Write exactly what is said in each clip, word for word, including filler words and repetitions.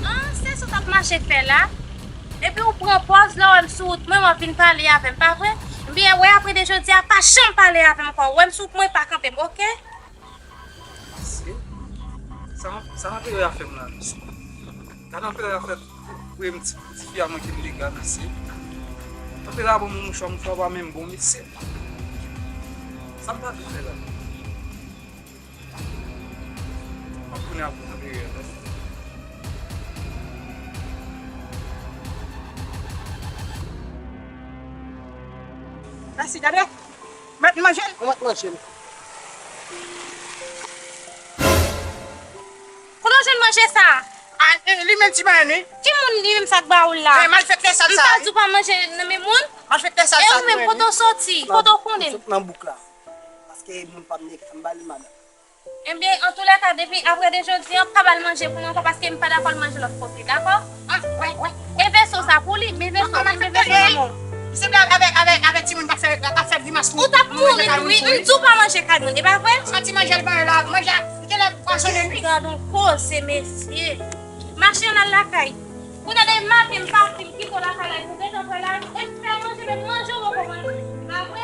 Ah, se sa w t ap mache fè la? Epi w pran pòz lè w wè m sou wout mwen, w ap vin pale avè m, pa vre? Ebyen, wè, apre de jodi a, pa janm pale avè m ankò. W wè m sou wout mwen, pa kanpe m, oke? Mesye, sa m ap, sa m ap wè afè m la, mesye. Gade anpil afè pou m ti, ti fi a manke m dega, mesye. Anpil a bon mouchwa, mouchwa pa menm bon, mesye. Sa m ta vin fè la? M ap tounen ap nan peryòd la. Mèsi, gade. Mèt manje l. Ou mèt manje l. Kote w jwenn manje sa a? A, e, li menm ti marenn, wi. Ki moun li menm sa k ba ou l la? E, malfektè sal sa a, wi. M pa di w pa manje nan men moun. Malfektè sal sa a, wi. E ou menm, kote w soti? Kote w konnen? M sot nan bouk la. Paske moun pa m nèg, sa m ba li madanm. Ebyen, antoulèka, depi apre de jodi a, pa ba l manje pou mwen ankò, paske m pa dakò l manje lòt kote, dakò? Ah, wè, wè. E vèso sa pou li, men vèso, men vèso nan men w. Li sanble avèk, avèk, avèk timoun k ap fè, k ap fè grimas pou... Ou t ap mouri tou, wi. M di w pa manje kay moun, e pa vre? Sa ti manje l ban yo la, manje a, li genlè pwasonnen, wi. Gad on koze, mesye. Mache, ann al lakay. Kounye a demen maten, m pati, m kite w lakay la, epi w gentan pran lari, e m fè manje, men manje w poko manje, pa vre?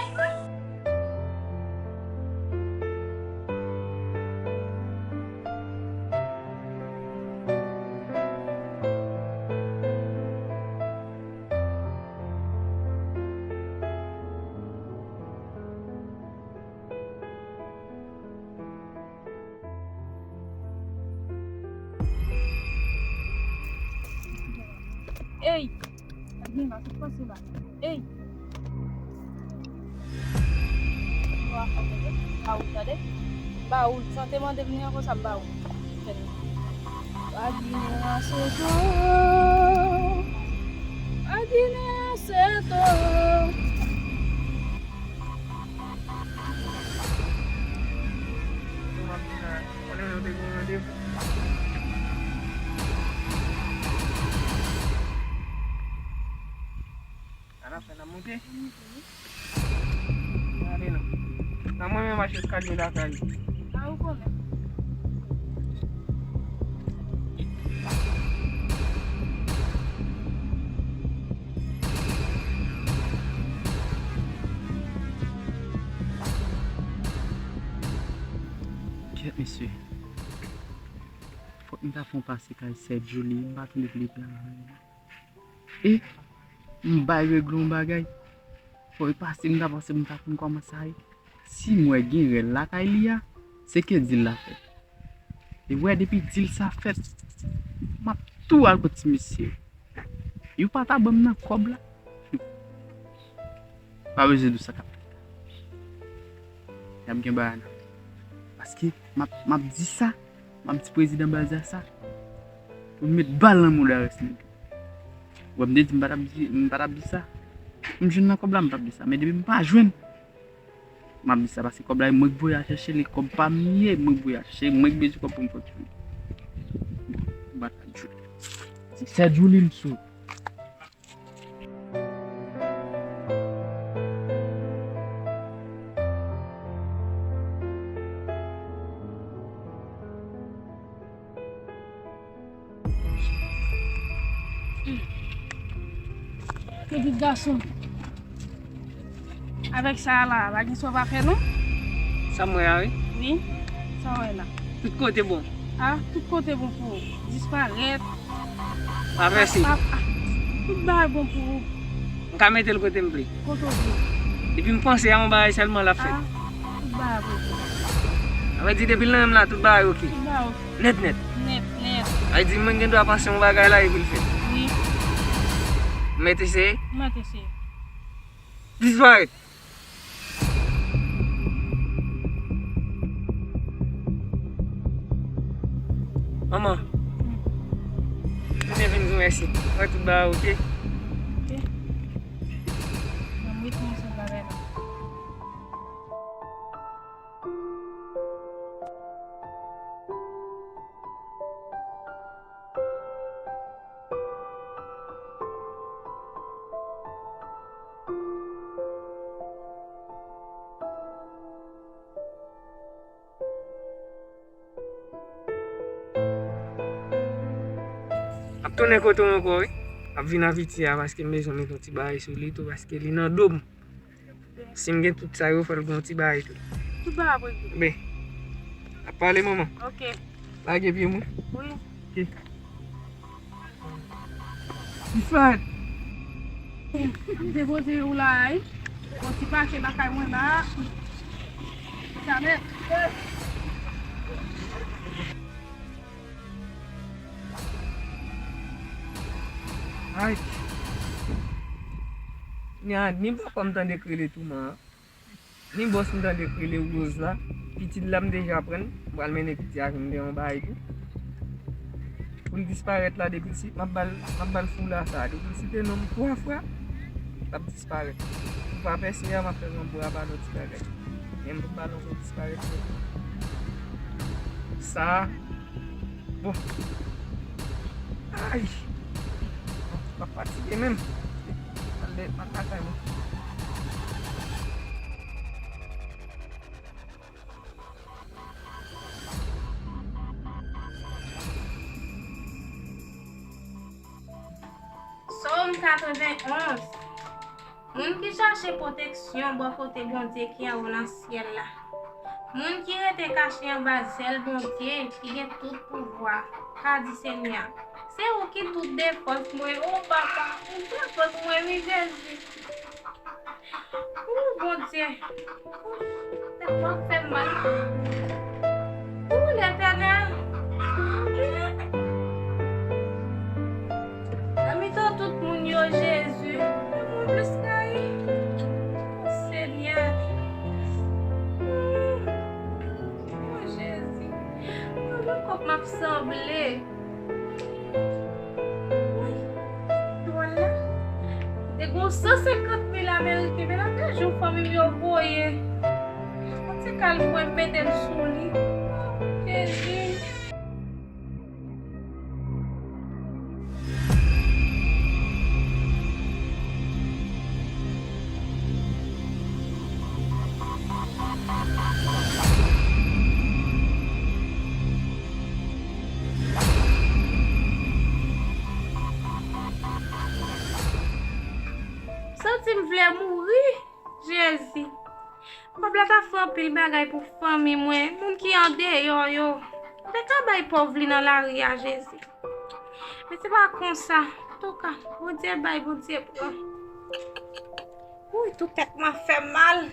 Ey! Gade la, sa k pase la? Ey! Ba ou, tande? Ba ou, sa te mande m li an konsa, m ba ou. Pa Ginen an se to. Pa Ginen an se to. Konnen nou te gen randevou. Ann ap fè n ap monte. Gade non. Nan mwen menm mache eskalye lakay. A ou konnen. Kèt mesye. Fòk m ta fè yon pase kay sè Djoulie, m pa tande pou li pran. E, m bay regle yon bagay. Fò e pase m ta panse m ta konn kòman sa ye. Si m wè gen rèl lakay li a, se ke dil la fèt. E wè depi dil sa fèt, m ap tou al kot ti mesye. Yo pa ta ban m nan kòb la. Pa bezwen di w sa k ap fèt. Y ap gen bagay la. Paske m ap, m ap di sa, m ap di prezidan Balzac sa, pou l met bal nan mouda rès nèg yo. Wè m te di m pa t ap di, m pa t ap di sa. M jwenn nan kòb la, m p ap di sa. Men depi m pa jwenn, m ap di sa. Paske kòb la, e mwen k voye al chèche l, e kòb pa m li ye, mwen k voye al chèche, e mwen k bezwen kòb pou m fè ti. Bon, m pa t ap jwe. Sè Djoulie m sou. Pitit gason. Avèk sa a la, pa gen sa w pa fè non. Sa m wè a, wi. Wi, sa w wè la. Tout kote bon. A, tout kote bon pou ou. Disparèt. Pa prese. A, a, tout bagay bon pou ou. M ka mete l kote m vle. Kote w vle. Depi m panse a yon bagay sèlman, l ap fèt. A, tout bagay bon pou ou. Sa vle di depi l nan men m la, tout bagay oke. Tout bagay oke. Nèt, nèt. Nèt, nèt. Sa vle di mwen gen dwa panse yon bagay la epi l fèt. Wi. M mèt eseye? M mèt eseye. Disparèt. Manman. Mwen vin di w mèsi. Mwen tout bagay oke. Oke. Mwen mete yon sèl bagay la. Ap tounen kote w ankò, wi. Ap vin avèti a paske m bezwen met yon ti bagay sou li tou, paske li nan do m. Si m gen tout sa yo, fò l gen yon ti bagay tou. Tout bagay ap regle. Ben, ap pale, manman. Oke. Lage pye mwen. Wi. Oke. Disparèt. M depoze ou la, wi. Bon, ti pake lakay mwen la. Sa nèt. Ay. Ni a, ni papa m tande k rele Touma an. Ni bòs m tande k rele Rose la. Pitit la m deja pran. M pral mennen pitit la vin gen yon bagay tou. Pou l disparèt la depi l si, m ap ba l, m ap ba l foula sa. Depi l site non m twa fwa, l ap disparèt. Ou pa pèse a, m ap fè yon bra ba l yon ti bagay. Men m pou ba l yon disparèt. Sa. Bon. Ay. M ap fatige menm. M al de-, m al lakay mwen. Sòm katrevenn onz. Moun ki chache pwoteksyon bò kote Bondye ki anwo nan syèl la. Moun ki rete kache anba zèl Bondye ki gen tout pouvwa, ka di Senyè a, se ou ki tout defans mwen, o Papa, ou defans mwen, wi, Jezi. O Bondye, tèt mwen fè m mal. O Letènèl, nan mitan tout moun yo, Jezi, men mwen plis rayi. O Senyè, o Jezi, mwen menm kòk m ap sanble. Woy, dwòl la. Te gon san senkant mil ameriken, men l ap deja yon fanmi m yo voye. Yon ti kal mwen mete l sou li. O, Jezi. Santi m vle mouri, Jezi. Kòb la ta fè Anpil bagay pou fanmi mwen, moun ki andeyò yo. Te ka bay pòv li nan lari a, Jezi. Men se pa konsa. Antouka, Bondye bay, Bondye pran. Wi, tout tèt mwen fè mal.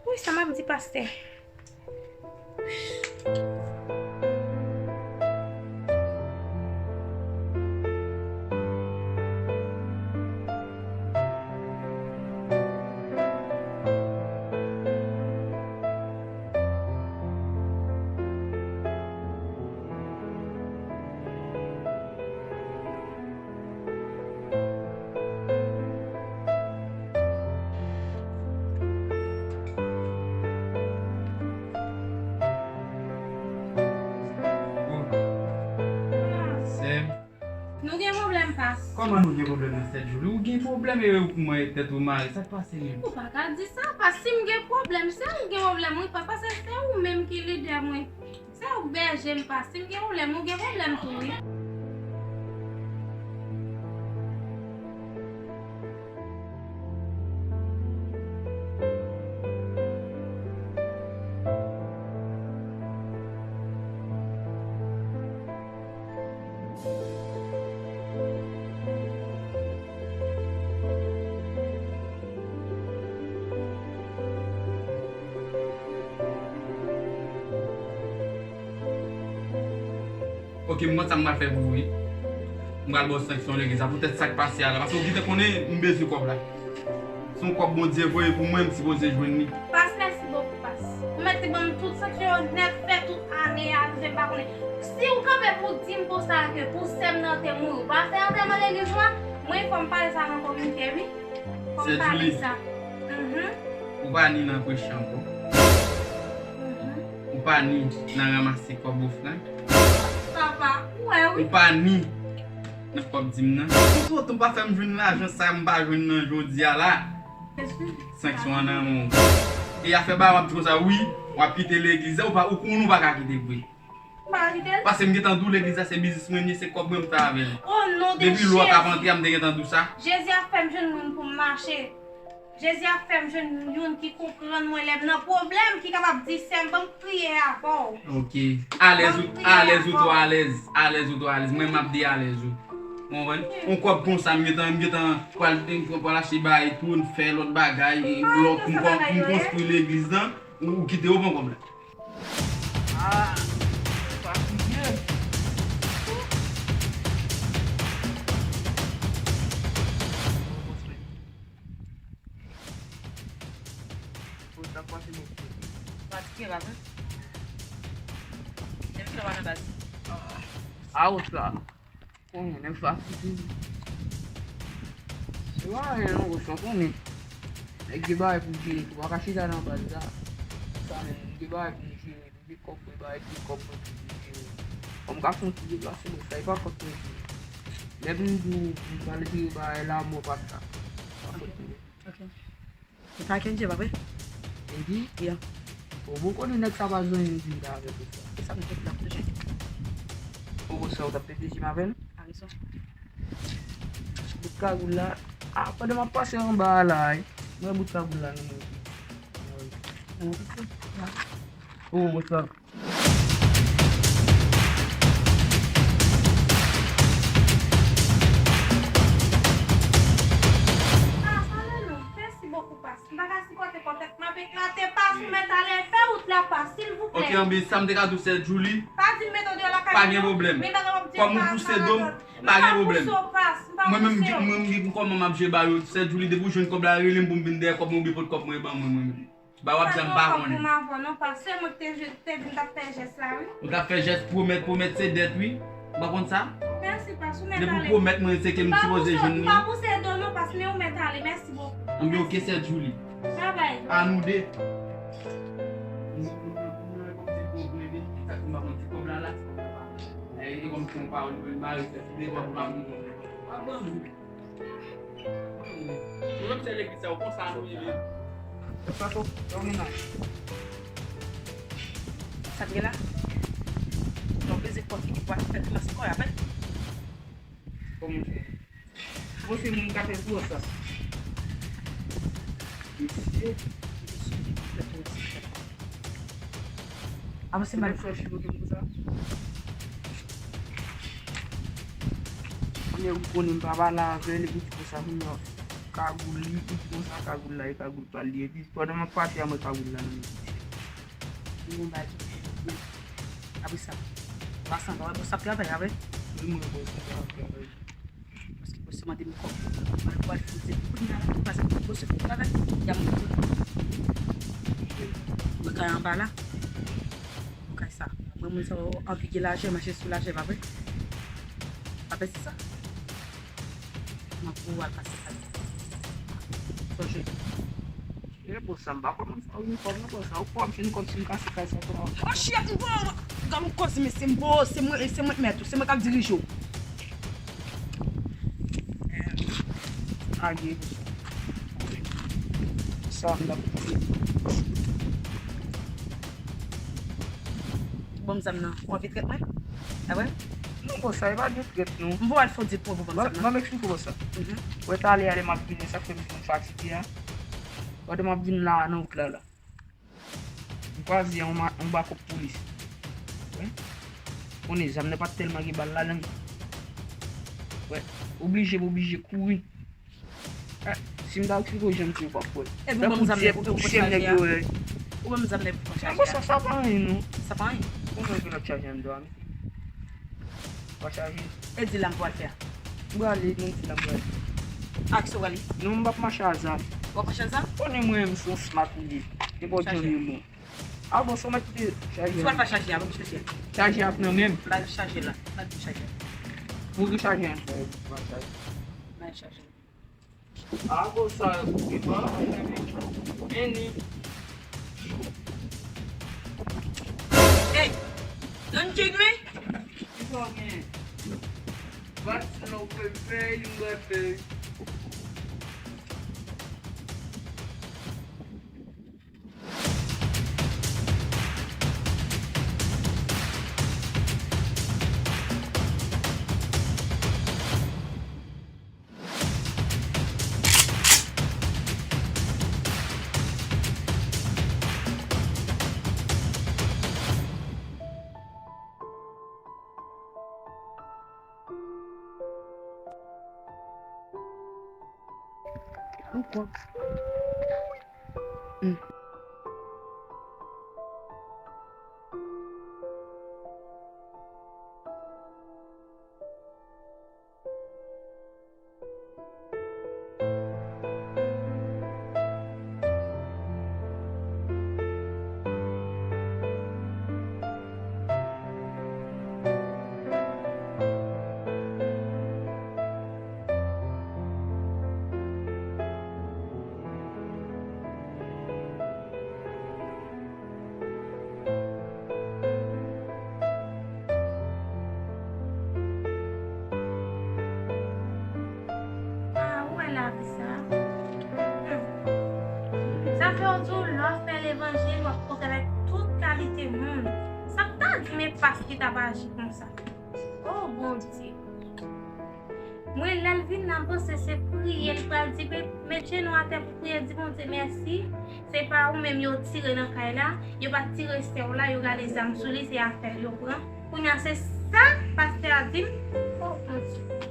Wi, sa m ap di pastè. Sè m. Nou gen pwoblèm, pas. Kòman nou gen pwoblèm nan, sè Djouly? Ou gen pwoblèm e ou kouman e tèt ou mare? Sa k pase menm? Ou pa ka di sa, pas. Si m gen pwoblèm, se ou gen pwoblèm, wi, pas, paske se ou menm ki lidè mwen. Se ou k bèje m, pas. Si m gen pwoblèm, ou gen pwoblèm tou, wi. Ok, m konn sa m pral fè pou ou, wi. M pral ba w sanksyon legliz la poutèt sa k pase a la. Paske ou gentan konnen m bezwen kòb la. Se yon kòb Bondye voye pou mwen, m sipoze jwenn li. Pas, mèsi bokou, pas. Ou mèt te ban m tout sanksyon yo nèt, fè tout ane a, rive m pa konnen. Si ou kanpe pou di m konsa ke pou sè m nan te mouri, ou pa fè antèman legliz ou a, mwen fò m pale sa nan komite, wi. Fò m pale sa. Mhm. Ou pa ni nan preche ankò. Mhm. Ou pa ni nan ranmase kòb ofrann. Papa, ou wè, wi. Ou pa ni nan kòb dim nan. Ou sot, ou pa fè m jwenn lajan sa m pa jwenn nan jodi a la. Jezi. Sanksyon an nan men w. E afè ba w ap di konsa, wi, w ap kite legliz la, ou pa, ou konnen ou pa ka kite vre. M pa ka kite l. Paske m gentan di w legliz la se biznis mwen li ye, se kòb mwen m fè avè l. O non de Jezi. Depi lè w t ap antre a, m te gentan di w sa. Jezi ap fè m jwenn moun pou m mache. Jezi ap fè m jwenn youn ki konprann mwen lè m nan pwoblèm, ki kapab di, "Sè m, ban m priye avè w." Ok. Alèz ou, alèz ou twò alèz. Alèz ou twò alèz. Mwen, m ap di alèz ou. Ou konprann? Yon kòb konsa, m gentan, m gentan pral, m pral achte bagay tou, m fè lòt bagay, e lòt, m kon-, m konstwi legliz lan, ou, ou kite yo pran kòb la. Ah, fatige. Fatige, pa vre? Depi kilè w pa nan baz? Ah, sa. Konnen nèg sa fouti. Se pa anyen non, ou konnen. Nèg gen bagay pou l jere tou. Pa ka chita nan baz la. Sa menm, gen bagay pou l jere tou. Gen kòb mwen bay, gen kòb mwen pou l jere. Kòm gason ki deplase mwen, sa e pa fòt mwen. Lè m di w, m pral jere bagay la, mwen pa sa. Pa fòt mwen. Ok. Ou pa Kenji, pa vre? Kenji? Ya. Bon, bon, konnen nèg sa pa zanmi m di m ta avè l konsa. E sa m fè la pou touche. Ou konsa, ou t ap pete jim avè l? A rezon. Bout kagoul la. A, pandan m ap pase anba a la, wi. Mwen bout kagoul la nan men w. Nan men w. Oh, what's up? Ah, sa lè non. Mèsi bokou, pas. M pa ka sipòte kòtèt m ap eklate, pas, ou mèt ale, fè wout la, pas, silvouplè. Ok, anben, sa m te ka di w, sè Djouly. Pa di m mete w deyò lakay mwen non. Pa gen pwoblèm. Men bagay w ap di yo pa sa. Kòm ou pouse do m, pa gen pwoblèm. M pa pouse w, pas. M pa pouse w. Mwen menm, mwen menm, kòman m ap jere ba yo, sè Djouly, depi w jwenn kòb la, rele m pou m vin dèyè kòb mwen, oubyen pot kòb mwen ban mwen, mwen menm. Ba w ap di a m pa konnen. Ou pa gen kòb pou m avè w non, pas. Se mwen ki te, te di m t ap fè jès la, wi. Ou t ap fè jès, pwomèt, pwomèt se dèt, wi. Ou pa konn sa? Mèsi, pas, ou mèt ale. Depi w pwomèt mwen, se ke m sipoze jwenn li. M pa pouse, m pa pouse do non, pas, men ou mèt ale. Mèsi bokou. Anben, ok, sè Djouly. Babay. A nou de. Nou menm se legliz sa, ou konsa nou ye menm. Sa k gen la? Yon plezi fò ki pa fèt nan se kò y apèn. Kòman fè? Bon, se moun k ap fè pou sa. Mesye. Avanse mal. Konnen ou konnen m pa pale avè l, epi di konsa, kounye a, kagoul li, li di konsa, kagoul la, e kagoul pa l li, epi pandan m ap pase a, mwen kagoul la nan men li. Li gon bagay ki fè. Apre sa, pa sanble, wè, bon, sa ap travay avè. Wi, mwen, bon, sa ap travay. Paske bòs yo mande m kòb. Mwen pral fè di kounye a, paske bòs yo travay, y a mwen. Mwen kay anba la. Mwen kay sa. Mwen, moun sa yo anvi gen lajè, mache sou lajè, pa vre? Pa vre, se sa. Mwen pou al pase sa. Sonje. E pou sa, m pa konn sa, ou yon kòb nan pòch la, ou kòb fin kòb si m kase kay sa, kòman? Machiyèt, m bo, gade yon koze, mesye, m bo, se mwen, se mwen k mèt ou, se mwen k ap dirije w. Agi. Sa m t ap di. Bon, m zam nan, ou anvi trèt mwen? A vre? Non, bon, sa e pa de trèt, non. M pou al fon di pou ou, bon, m zam nan. Ban m eksplike w sa. Mhm. Wè, talè a, lè m ap vini, sa k fè m fatige a. Pandan m ap vin la, nan wout la, la. M kwaze yon ma-, yon bakòp polis. Wè. Konnen zam nan pa t tèlman gen bal ladan l. Wè. Oblije, m oblije kouri. Eh, si m ta eksplike w jan m di w, w p ap kwè. Epi w ban m zam nan pou, pou chaje a. Ou ban m zam nan pou chaje a. Sa, sa pa anyen, non. Sa pa anyen. Konbyen w gen lòt chaje anndan an? Pa chaje. E di la m pral fè a. M prale, non, di la m prale. A ki sa w prale? Non, m p ap mache a zam. W ap mache a zam? Konnen mwen menm se yon smart nigga. Nenpòt jan li bon. A bon, sa w mèt kite chaje a. Sa w fè chaje a, ban m chaje a. Chaje a ap nan men m. Ba l chaje la. Ba l chaje a. Pou ki chaje a? Ba l chaje. A bon, sa yo koupe pa. Vini. Hey, don't kick me. Ki sa w gen? Bat si nou pe fè, yon bwè fè. Ankò. Hmm. Ah, ou wè lavi sa? Hmm. Sa fè w di w lè w ap fè levanjil, w ap kontre avèk tout kalite moun. Sa ta di men pas ki t ap aji konsa? Oh, Bondye. Mwen, lè l vin la, m panse se priye l pral di, pe-, met jenou atè pou priye, di Bondye mèsi. Se pa ou menm yo tire nan kay la, yo pa t tire sè w la, yo rale zam sou li, se afè l yo pran. Kounye a se sa pastè a di m. Oh, Bondye.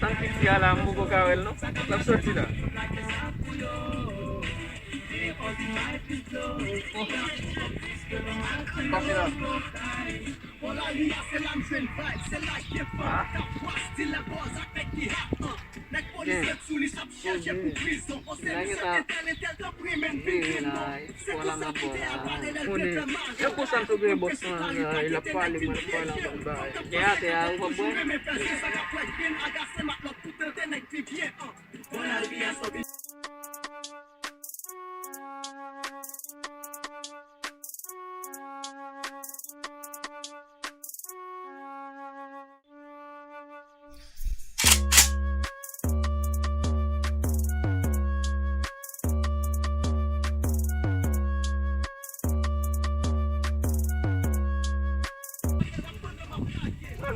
Tank piti a la, m poko ka wè l non. L ap soti la. Pase la. Gen. Gen. Nèg la, e fò la nan bò la. Konnen. E konsa m tou gen bòs lan, e l ap pale, mwen ap pale anpil bagay. Gen atè a, ou p ap bwè?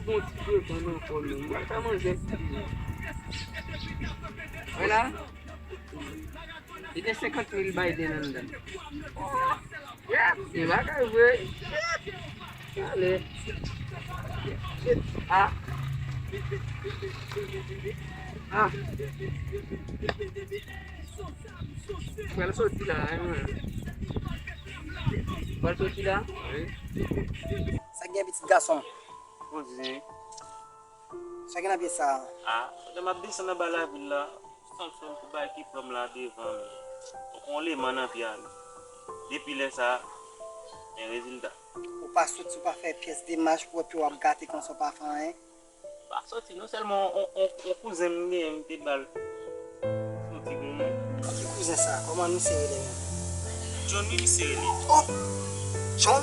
Bon ti pye pandan kò menm. Mwen ka manje ti pye. Wè la. Li gen senkant mil Biden anndan. Gen bagay vre. Ale. Ah. Ah. Pral soti la, hein, mwen. Pral soti la? Wi. Sa gen pitit gason? Poze. Sa gen nan pye sa? Ah, pandan m ap desann anba lavil la, Samson pou bay ki pran m la devan, men. Fòk yon leman nan pye a, men. Depi lè sa, men rezilta. Ou pa soti, ou pa fè pyès demach pou wè pye w ap gate konsa, ou pa fè anyen? Pa soti non, sèlman on, on, on kouzen m genyen, m te ba l soti pou mwen. Ki kouzen sa? Kòman misye rele menm? John, wi, misye rele. Oh! John?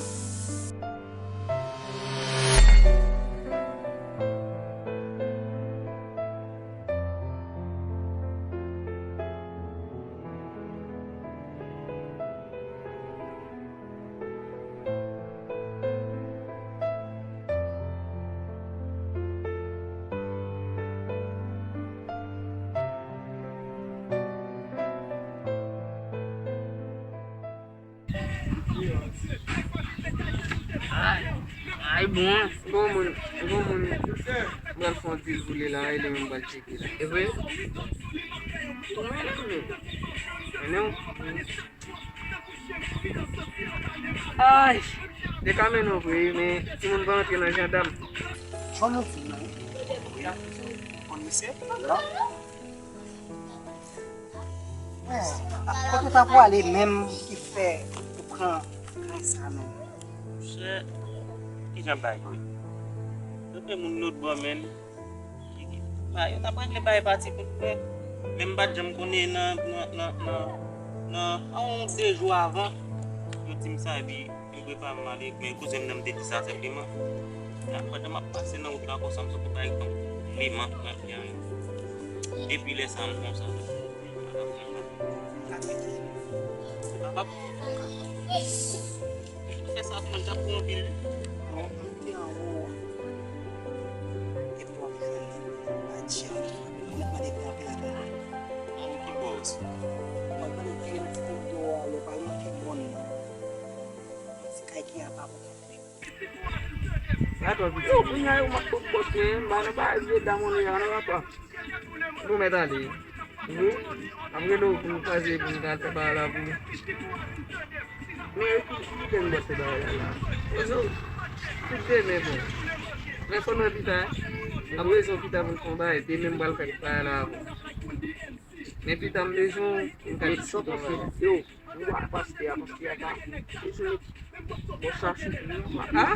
Ay, ay, bon, bon moun, bon moun. Mwen fè yon ti boule la, e li menm pral tcheke la. E vre? Ou mennen m, mennen w. Ay, li ka mennen w vre, men timoun pa antre nan jandam. John ou di non? Wi. Konn misye? Non. Kote w ta pwale menm ki fè ou pran kay sa menm? Monchè, kijan bagay yo ye? Yo gen moun lòt bò, menn. Ba, yo t ap regle bagay pati pou mwen. Men m pa t janm konnen nan, nan, nan, nan, nan, a yon de jou avan, yo di m sa, epi m prepare m ale, men kouzen m nan m te di sa senpleman. Pandan m ap pase nan wout la konsa, m santi bagay tankou leman nan pye a. Depi lè sa, m konsa. Fè sa pou mwen, t ap pran anpil, wi. Bon, m te anwo. Epi w ap jwenn li. Adje, m ap mande pou anpil atann. Ann ki bò osi? M ap mande ki yon ti kote w ale, pa yon ki bon non. Ti kay ki apa pou kontre. Yo, kounye a yo, m ap pot pot mwen, m pa nan bagay vye dam on ya, non, papa. Nou mèt ale. Wi. Apre nou, pou nou kwaze, pou nou ka fè bagay la pou nou. Men, ki, ki ten bòs se bagay la la? Ozo, tout demen, bon. Men fò nou wè pita, hein. Apre, rezon pita pou nou fè yon bagay, demen m pral fè bagay la pou. Men pita, m bezwen, m ka diskite yon bagay. Yo. Ou a pastè a, pastè a ta. Bòs la sou kou. Ah?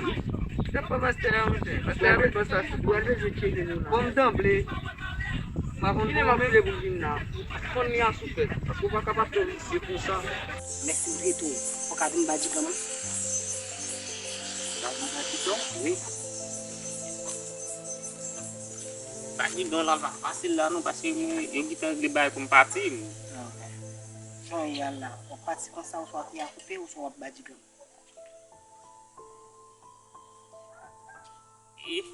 Sa pa pastè a, monchè. Pastè a met bòs la sou kou. Ou al bezwen tcheke nou la. Bon, m tanble. Pa konn kile m ap vle pou vin la. Konn li a sou tèt. Paske ou pa ka pastè visye konsa. Mèsi m rete. Ou ka vin ba Digan mwen? Ba Digan? Wi. Ba Digan la pa fasil la non, paske mwen, yo gentan regle bagay pou m pati. Ok. Jan w ye a la, w ap pati konsa, oswa pye a koupe, oswa w ap ba Digan? Eh.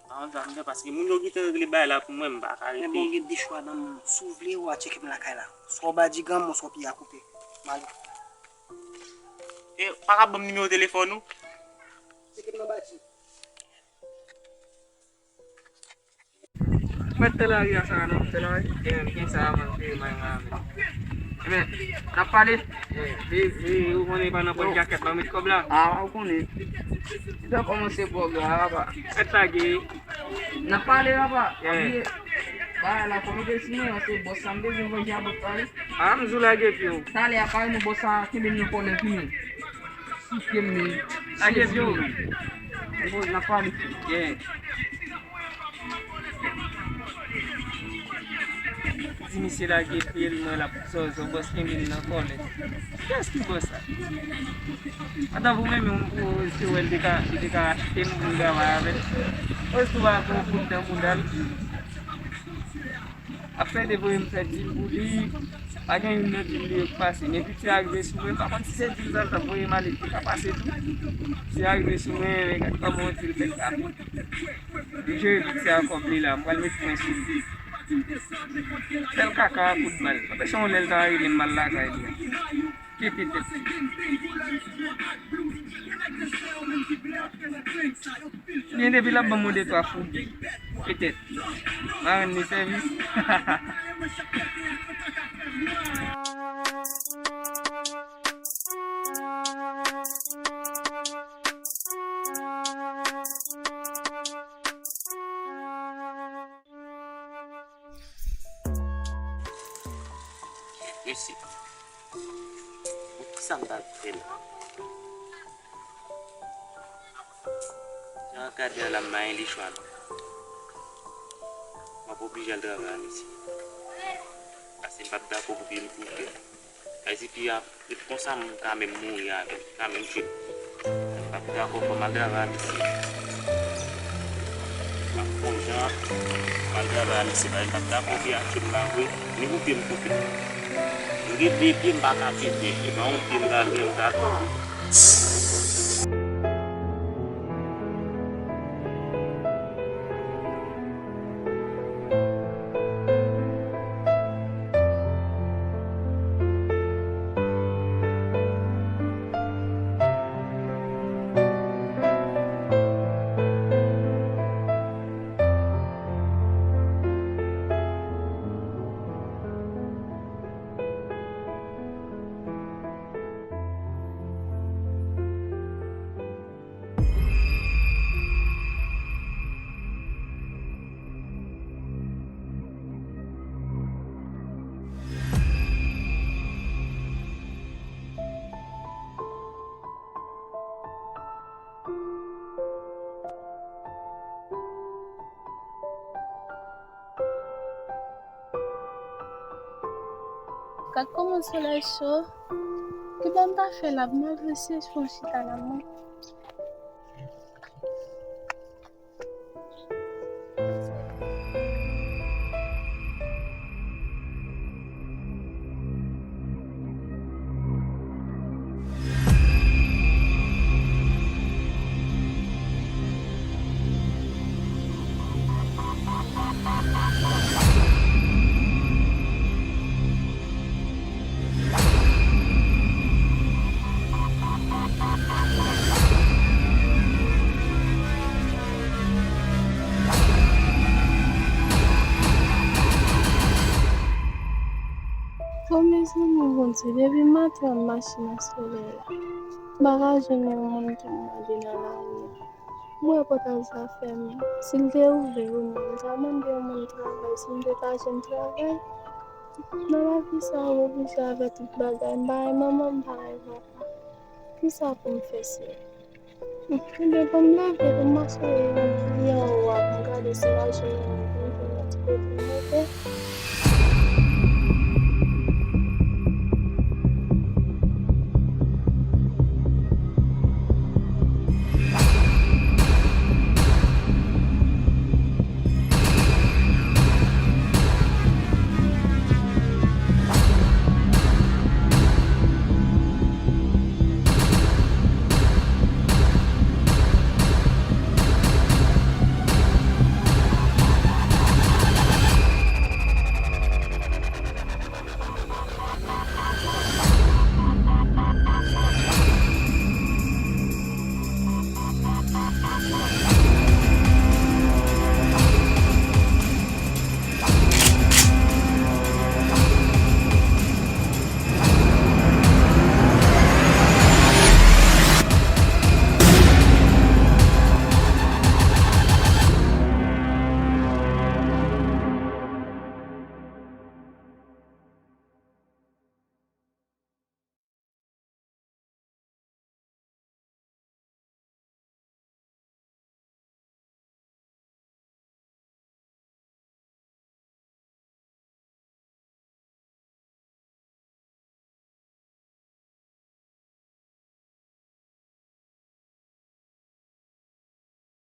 Pa anvi anvi, paske moun yo gentan regle bagay la pou mwen, m pa ka rete. Men bon, w gen de chwa nan men w. Si w vle, w a tcheke m lakay la. Swa w ba Digan, oswa pye a koupe. M ale. Eh, pa ka ban m nimewo telefòn ou? Tcheke m nan bati. Mèt tè lari a sa non, tè lari. Gen, gen sa a, man, gen may la, men. Ebyen, n ap pale. Li, li, ou konnen pa nan pòch jakèt la, ou met kòb la. Ah, ou konnen. Li ta kòmanse pòg la, papa. Mèt lage. N ap pale, papa. Yeah. Bagay la, kòm ou te di mwen, se bòs sa, m bezwen vanje a bòs sa, wi. Ah, m zou lage pye w. Talè a, pale nou bòs sa, kenbe m nan kòlè, vini. Sou pye m li. Lage pye w. Bon, n ap pale. Yeah. Di misye lage pye l, mwen l ap zozo, bòs kenbe l nan kòlè. Kiyès ki bòs sa? Ata pou menm yon pou se wè l te ka, li te ka achte m pou m travay avè l. Bòs tou a gwo kout nan bouda l. Ap fè de voye m fè dil pou li. Pa gen youn nan dil li yo ki pase. Men piti a rive sou mwen, m pa konn si se dil sa l t ap voye m ale ki te ka pase tou. Piti a rive sou mwen, men gad kòman yon dil fèk la. M jere piti a kòb li la, m pral met pwen sou li. Sèl kaka a kout bal. Anpeche yon lè l ta rele m al lakay li a. Kete tèt. Byen depi l ap ban m yon de twa kou. Petèt. M a rann li sèvis. Mesye, bon, kisa m t ap fè la? Jan gade a la, m pa gen lechwa non. M ap oblije al travay an Ayiti. Paske m p ap dakò pou pye m koupe. Ayiti pi ap ret konsa, m ka menm mouri avè l, m ka menm tye m. M p ap dakò, fò m al travay an Ayiti. M ap fè yon jan, m al travay an Ayiti, paske m p ap dakò pye a tye m la vre, ni pou pye m koupe. M gen de pye, m pa ka tye de pye, men yon pye m ka gen, m ka Gad kòman solèy cho. Ki bò m ta fè la pou m al jwe chèche yon chita la, mwen? O mezanmi Bondye, depi maten m ap mache nan solèy la. M pa ka jwenn yon moun pou m mande nan lari a. M wè pòtay sa fèmen. Si l te ouvè pou mwen, m ta mande yon moun travay, si m te ka jwenn travay. Nan lavi sa, ou oblije avè tout bagay. M pa gen manman, m pa gen papa. Kisa pou m fè, sè? Ebyen, ban m leve pou m mache yon pye anwo a pou m gade si m a jwenn yon moun.